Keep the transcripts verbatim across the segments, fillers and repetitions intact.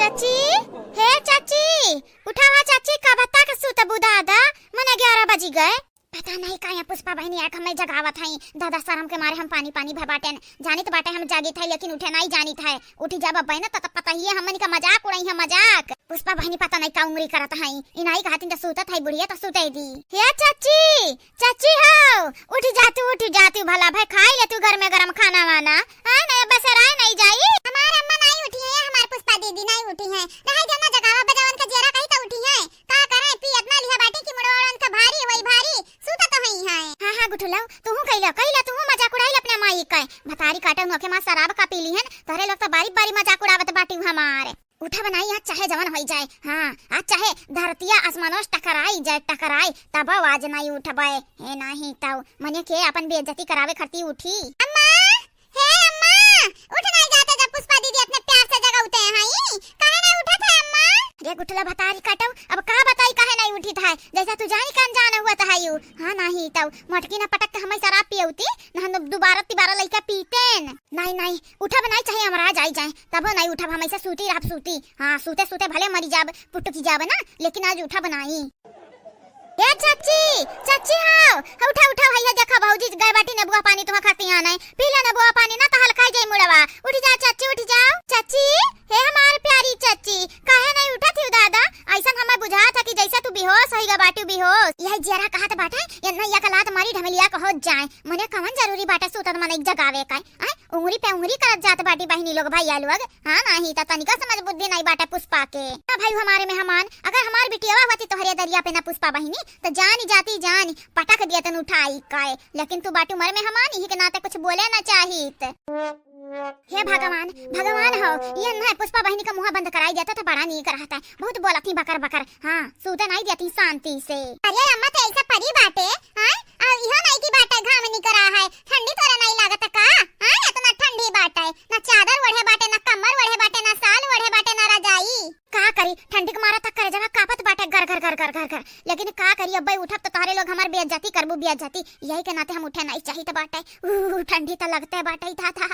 चाची, हे चाची, उठा हा चाची, कब तक सुतबू दादा, मने ग्यारह बजि गए। पता नहीं का यहाँ पुष्पा बहिनी आके हमें जगावत हई। दादा, शरम के मारे हम पानी पानी भय बाटेन। जानित बाटे हम जागित है, लेकिन उठे नहीं जानित है। उठि जाब अब्बे न त, त पता ही है हमनी का मजाक उड़ाई है, मजाक। पुष्पा बहिनी पता नहीं का उंगरी करत हई। इनाई कहतिन त सूतत हई बुढ़िया, त सूते दी। हे चाची, चाची हो, उठि जातू, उठि जातू, भला भाई खाई लेतू घर में गरम खाना वाना। हाँ, नहीं बसेराए नहीं जाई। हमार अम्मा नहीं उठी है, हमार पुष्पा दीदी नहीं उठी है। रहे देना जगावा बजावन के जेरा कही त उठी है। का करे, पियत ना लिहा बाटी कि मुड़वा उड़न का भारी होई भारी, सूता तो हई है। हाँ, हाँ, गुठुलऊ, तुहू कइला, कइला, तुहू मजाक उड़ाइल अपने माई के। भतारी काटे नोखे माँ शराब का पी लिहन, तोहरे लोग तो बारी बारी मजाक उड़ावत बाटी हमार। उठब नाई, आज चाहे जवन होई जाए, हाँ, आज चाहे धरतिया आसमानों से टकराई जाए, टकराई, तबो आज नाई उठबे। हे नाही तऊ, मने के अपन बेइज्जती करावे खरती उठी। अम्मा, हे अम्मा, उठ नाई जाते जब पुष्पा दीदी इतने प्यार से जगावते हैं, काहे नाई उठत है अम्मा? रे गुठला भतारी काटऊ, अब का बताई काहे नाई उठित है, जैसा तू जानी का अनजान हुआ त है यू। हाँ नाही तऊ, मटकी ना पटक के हमें शराब पियौती, ना हम दोबारा तिबारा लइका पीतेन। नाई, नाई, उठब नाई, चाहे हमरा जाई जाए, तबो नाई उठब, हम ऐसे सूती रहब, सूती। हाँ, सूते सूते भले मरी जाब, पुटकी जाब ना, लेकिन आज उठब नाई। ए चाची, चाची हो, उठा, उठा, भैया देखा भौजी गए बाटी नेबुआ पानी तुहा खाती आने, पी ले नेबुआ पानी ना तो हल्का जाई मुड़वा। उठ जा चाची, उठ जाओ। चाची, हे हमार प्यारी चाची, काहे नहीं उठत ही दादा? ऐसा हमें बुझात है कि जैसे तू बेहोश होइगा बाटू, बेहोश। यही जियरा कहत बाटे, ये नैया का लात मारी ढमेलिया को हो जाए। मने कवन जरूरी बाटे सूतत मनई जगावे का? आय, उंगरी पे उंगरी करत जात बाटी बहिनी लोग, भैया लोग। हाँ, नाही त तनिका समझ बुद्धि नाही बाटे पुष्पा के। ना भाई हमारे मेहमान, अगर हमार बिटियावा होती तोहरे दरिया पे ना पुष्पा बहिनी, त जानी जाती जानी पटक दियतन उठाई के। लेकिन तू बाटू मर मेहमान, यही के नाते कुछ बोले ना चाहित। हे भगवान, भगवान हो, ये ना पुष्पा बहिनी का मुंह बंद कराई देता तो बड़ा नीक रहता है। बहुत बोलत ही बकर बकर। हाँ, सूते नहीं देती शांति से। अरे अम्मा, तो ऐसा परी बाटे, हाँ? और इहो नहीं की बाटे, घाम निकरा है, ठंडी तोरा नहीं लागत का? हाँ, इतना ठंडी बाटे, ना चादर ओढ़े बाटे, ना कम्बल ओढ़े बाटे, ना साल ओढ़े बाटे, ना रजाई। का करी, ठंडी के मारा तक करे जगह कापत बाटे गर गर गर गर गर गर। लेकिन का करी, अब्बे उठब तो तोहरे लोग हमार बेइज्जती करबू, बेइज्जती। यही के नाते हम उठे नहीं चाहित बाटे। ऊ, ठंडी तो लगते बाटे, था, था।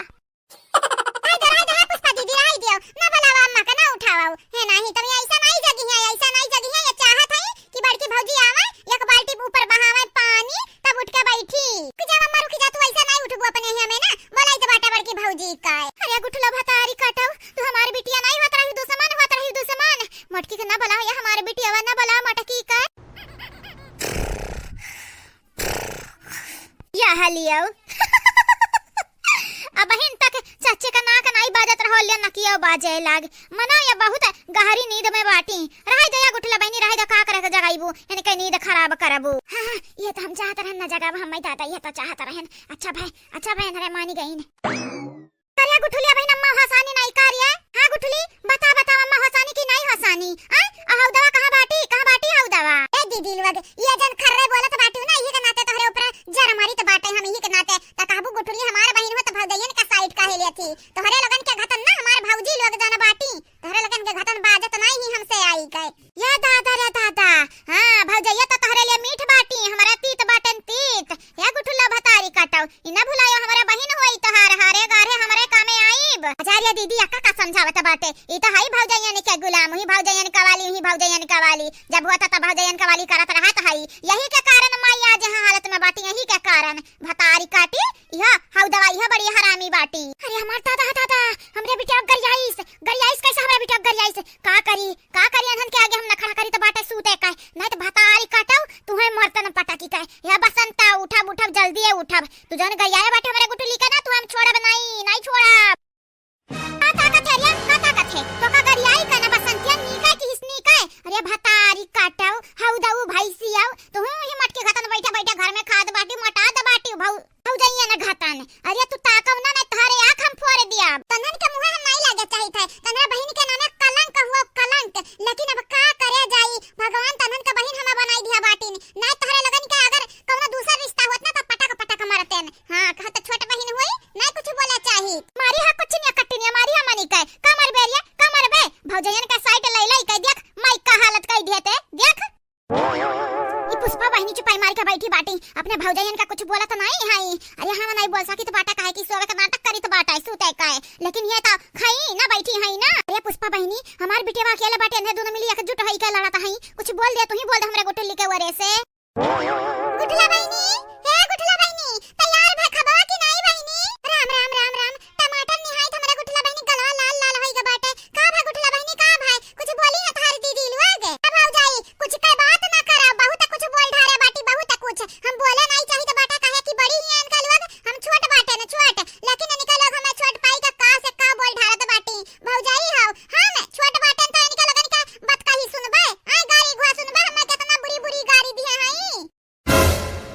आई दे, आई दे, पुष्पा दीदी, आई दियो। ना बुलावा अम्मा का, ना उठावा। हे नाही, तब ये ऐसा नहीं जगी है, ऐसा नहीं जगी है, ये चाहत है कि बड़की भौजी आवे, एक बाल्टी ऊपर बहावे पानी, तब उठ के बैठी। रुक जा अम्मा, रुक जा, तू ऐसा नहीं उठबू अपने यहाँ में ना, बोलाई तो बाटा बड़की भौजी का। अरे गुठला भतारी काटो, तू हमारी बिटिया नहीं होत रही दुश्मन, होत रही दुश्मन। मटकी के ना बुलाओ, ये हमारी बिटिया ना बुलाओ मटकी का। या हलियो। अबहिन तक चाचे का नाक नाई बाजत रहो, लियो नकियो बाजे लाग। मना ये बहुत गहरी नींद में बाटी। रह दया गुठला बहिनी, रह दया, का करे के जगाइबू, इनके नींद खराब करबू। हाँ, हाँ, ये तो हम चाहत रहन ना जगाब, हम दादा, ये तो चाहत रहन। अच्छा भाई, अच्छा भाई, हरे मानी गईन। अरे गुठुलिया बहिन, अम्मा हसानी नाई का रे? हाँ गुठुली, बता, बता अम्मा हसानी की नाई हसानी? आ, आ हौदवा कहाँ बाटी? कहाँ बाटी हौदवा? ए दीदी लोग, ये जन खर्रे बोलत बाटू ना, यही के नाते तोहरे ऊपर जर मारी तो बाटे हम, यही के नाते। त कहबू गुठुली हमार बहिन हो तो भौजैयन का side काहे लेत ही? तोहरे लोगन के घतन ना हमार भौजी लोग जन बाटी, तोहरे लोगन के घतन बाजत नाई ही हमसे आई गए। या दादा रे दादा, हाँ, भौजैया तो तोहरे लिए मीठ बाटी, हमारे तीत बाटन तीत। या गुठुला भतारी काटो, ई ना भुलायो, हमारे बहिन होई तोहार, हारे गारे हमारे कामे आईब। हजार या दीदी अक्का का समझावत बाटे, ई तो हई भौजैयन के गुलाम, ही भौजैयन कवाली, ही भौजैयन कवाली। जब होता तब भौजैयन कवाली करत रहत हई, यही के कारण माई आज यहाँ हालत में बाटी, यही के कारण। भतारी काटी, यह हौदवा, यह बड़ी हरामी बाटी। अरे हमार दादा, दादा, हमरे बिटिया गरियाइस, गरियाइस कैसे हमरे बिटिया गरियाइस? का करी, का करी, अनहन के आगे हम नखरा करी तो बाटे सूते का, नहीं तो भतारी काटो, तुहे मरतन पटकी का। या बसंता, उठब, उठब, जल्दी है उठब। तू जौन गरियाए बाटे हमरे गुठुली के ना, तू हम छोड़ब नहीं, नहीं छोड़ब। का ताकत है रे, का ताकत है? तो का गरियाई का ना बसंतिया नीका की हिस नीका है? अरे भतारी काटो, हौदऊ भैंसिया, तू ही मटकी घतन बैठे बैठे घर में खाद बाटी, मोटा द बाटी, भौ भौजैया न घतन। अरे तू ताकव ना, मैं तोहरे आँख हम फोड़ दिया। तन्हन के मुँहे हम नहीं लागे चाहित है। तन्हरा बहिन के नामे कलंक हुआ कलंक। लेकिन अब का करे जाई, भगवान तन्हन के बहिन हमें बनाई दिया बाटिन। नहीं तोहरे लोगन के अगर कौनो दूसर रिश्ता होत ना तो पटक पटक मरतेन। हाँ, कह तो छोट बहिन हुई, नहीं कुछ बोले चाही। मारी हा कुछ नहीं कटनिया, मारी हा मनी के। का मरबे रे, का मरबे? भौजैयन के side लै लै के देख, माई का हालत कई दिए ते, देख। ई पुष्पा बहिनी चुपाई मार के बैठी बाटी, अपने भौजैयन का कुछ बोलत नाई है। अरे हम नाई बोल सकित बाटा, काहे कि सोवे के नाटक करित बाटा, सूते का है। लेकिन ये तो खाई ना बैठी है ना। अरे पुष्पा बहिनी, हमार बिटिया अकेले बाटे, एन्हे दुनो मिली एकजुट होई के लड़त हई। कुछ बोल दे, तू ही बोल दे हमरे गुठुली के ओरे से। गुठला बहिनी, हे गुठला बहिनी, तैयार भे खबवा कि नाई बहिनी? राम, राम, राम, राम। टमाटर निहाइत हमरे गुठला बहिनी गलवा लाल लाल होई ग बाटे। का भा गुठला बहिनी, का भा? कुछ बोली है तोहार दीदी लोग? का भौजाई, कुछ के बात ना करा, बहुत कुछ बोल ढारे बाटी, बहुत कुछ। हम बोले नाई चाहित बाटे, काहे कि बड़ी ही इनका लोग, हम छोट बाटे न छोट, लेकिन इनका लोग हमें छोट पाई का, का से का बोल ढारत बाटी। भौजाई हौ, हम छोट बाटन त इनका लोगन का बात का ही सुनबे? आय गारी घुआ सुनबे, हमें कितना बुरी बुरी गारी दिए हई।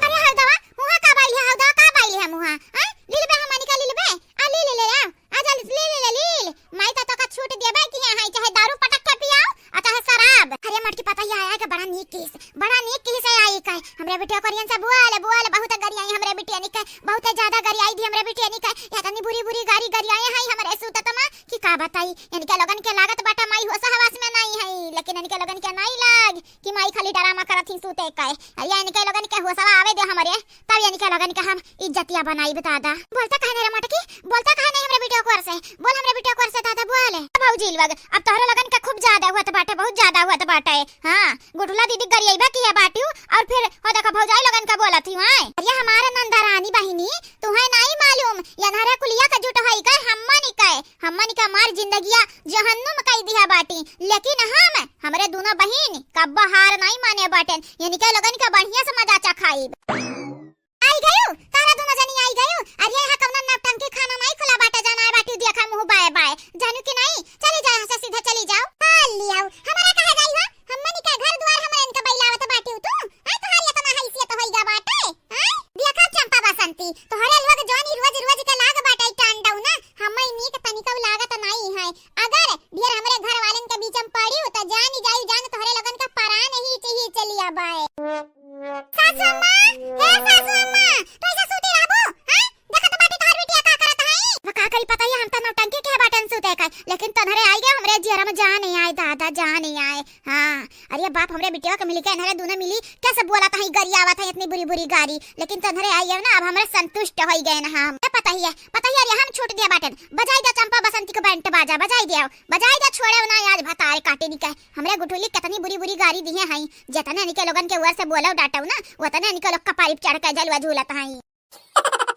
अरे हरदवा, मुहा का बाइल है, हरदवा का बाइल है मुहा? आय, लीलबे हमनी का लीलबे? आ लील ले आओ, आ जा लील ले ले लील। माई त तोका छूट देबे कि यहाँ है, चाहे दारू पटक के पियाओ, आ चाहे शराब। अरे मटकी पता ही आया कि बड़ा नीक किहिस, बड़ा नीक किहिस आई कहे। हमरे बिटिया करियन से बोल, बोल, बहुत गरियाई हमरे बिटिया निके, बहुत ज्यादा गरियाई दी हमरे बिटिया निके। इतनी बुरी बुरी गारी गरियाए हई हमरे सूतत मा कि का बताई। इनके लोगन के लागत बाटा माई होश हवास में नाई हई, लेकिन इनके लोगन के नाई लाग कि माई खाली डरामा करत ही सूते के। अरे इनके लोगन के होशवा आवे दे हमरे, तब इनके लोगन के हम इज्जतिया बनाई दादा। बोलता काहे नहीं रे मटकी, बोलता काहे नहीं हमरे बिटिया कोर से? बोल हमरे बिटिया कोर से दादा बोल। भौजी लोग, अब तोहरे लोगन के खूब ज्यादा हुआ बाटे, बहुत ज्यादा हुआ बाटे। हाँ, गुठला दीदी गरियाइबा किहे बाटिउ, और फिर हो देखो भौजाई लोगन का बोलत ही। अरे हमारे नंदा रानी बहिनी, तुहे नाई मालूम, यनहरे कुलिया का जुट होई के हमनी के, हमनी का मार जिंदगिया जहन्नुम कई दिहा बाटी, लेकिन हम, हमरे दुनो बहिन कब्बो हार नाई माने बाटेन, इनके लोगन का बढ़िया से मजा चखाइब। आई गयू, तोहरा दुनो जनी आई गयू। अरे यहाँ कौनो नौटंकी खाना नाई खुला बाटे, जाना है बाटी देखा मुँह बाए बाए, जानू कि नाई? चली जाओ यहाँ से, सीधे चली जाओ। हाँ, लियाओ, हमारा कहा जाई हो? हमनी के घर दुआर हमरे इनका बैलावत बाटिउ तू? आय तोहार इतना हैसियत होई गा बाटे? आय देखा चंपा बसंती, तोहरे लोग जौन ई रोज रोज के लाग बाटे टांडव ना, हमें नीक तनिकौ लागत नाई है। अगर ढेर हमरे घर वालन के बीच में पड़िउ त जानी जाई जान तोहरे लोगन का परान ही चाहिए चली आबाए। सासू अम्मा, हे सासू अम्मा, तू ऐसे सूती रहबू? हैं? देखत बाटी तोहर बिटिया का करत हई? अब का करी पता ही, हम त नौटंकी के बाटन सूते का, लेकिन तोहरे आई गए हमरे जियरा में जान ही आए दादा, जान ही आए। हाँ, अरे बाप, हमरे बिटिया के मिली के, इन्हरे दुनो मिली कैसे बोलत हई, गरियावत हई इतनी बुरी बुरी गारी, लेकिन तोहरे आई गए ना, अब हमरे संतुष्ट होई गए ना हम। ए, पता ही है, पता ही है, अरे हम छूट दिया बाटन, बजाई दे चंपा बसंती को बैंड बाजा, बजाई दे, बजाई दे, छोड़े ना आज भतारे काटे निके। हमरे गुठुली कितनी बुरी बुरी गारी दिहे हई, जितने इनके लोगन के ओर से बोलो डाटो ना, उतने इनके लोग कपारी पे चढ़ के जलवा झूलत हई।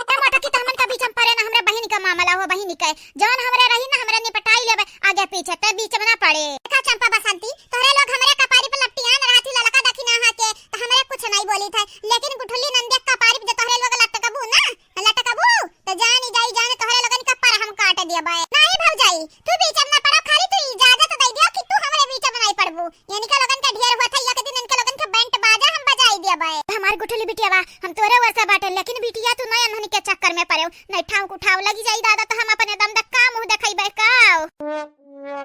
ए मोटकी, त हमन का बीच में पड़े ना, हमरे बहिन का मामला हो, बहिन के जौन हमरे रही ना, हमरे निपटाई लेबे आगे पीछे, ते बीच में ना पड़े। देखा चंपा बसंती, तोहरे लोग हमरे कपारी पे लपटियान रहती ललका दखिना हा के, त हमरे कुछ नहीं बोली थे, लेकिन गुठुली नंदे कपारी पे जे तोहरे लोग लटकबू ना, लटकबू, त जानी जाई जान तोहरे लोगन का पर हम काट देबे। नहीं भौजाई, तू बीच में ना पड़ो, खाली तू इजाजत दे दियो कि तू हमरे बीच में नहीं पड़बू। इनके लोगन के ढेर हुआ था, एक दिन इनके लोगन के बैंड बाजा हम बजाई देबे। हमार गुठुली बिटियावा, हम तोरे ओर से बाटे, लेकिन बिटिया तू ना इन्हन के चक्कर में पड़ेउ, नहीं ठाव कुठाव लगी जाई दादा, त हम अपने दम दक्का मुँह देखइबे काव।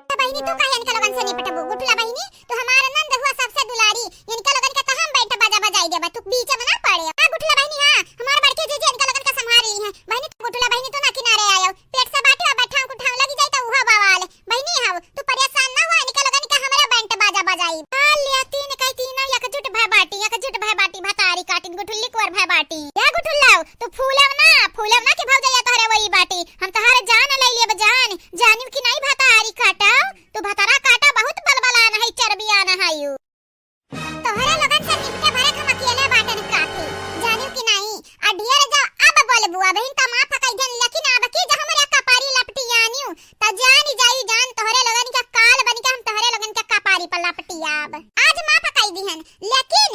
त बहिनी तू काहे इनके लोगन से निपटबू? गुठुला बहिनी, तू हमार नंद हुआ सबसे दुलारी, इनके लोगन के त हम बैंड बाजा बजाई देबे, तू बीच में ना पड़े। हाँ गुठुला बहिनी, हाँ, हमार बड़की जीजी इनके लोगन के संभाल रही है। बहिनी तू गुठुला बहिनी तू ना किनारे आयो, पेट से बाटे अब ठाव कुठाव लगी जाई त उहो बवाल। बहिनी हव, तू परेशान ना हुआ, इनके लोगन के हमरे बैंड बाजा बजाई। आ लिया, तीन कई तीनों एकजुट भय बाटी, एकजुट भय बाटी, भतारी काटिन गुठुल्ली कुंवर भय बाटी। या गुठुल्लाओ, तू फूलेव ना, फूलेव ना कि भौजैया तोहरे वही बाटी। हम तोहरे जान ले लेब जान, जानिव कि नहीं भतारी काटव, तू भतारा काटा बहुत बलबलान है, चर्बियान है यू। तोहरे लोगन से निपटे भरे हम अकेले बाटन काफी, जानिव कि नाई? आ ढेर जो अब बोलबू, अबहिन त माफ कई देन, लेकिन अब की जो हमरे कपारी लपटी आनिव, त जानी जाई जान तोहरे लोगन के काल बन के हम तोहरे लोगन के कपारी पर लपटी आब। आज माफ कई दिहन, लेकिन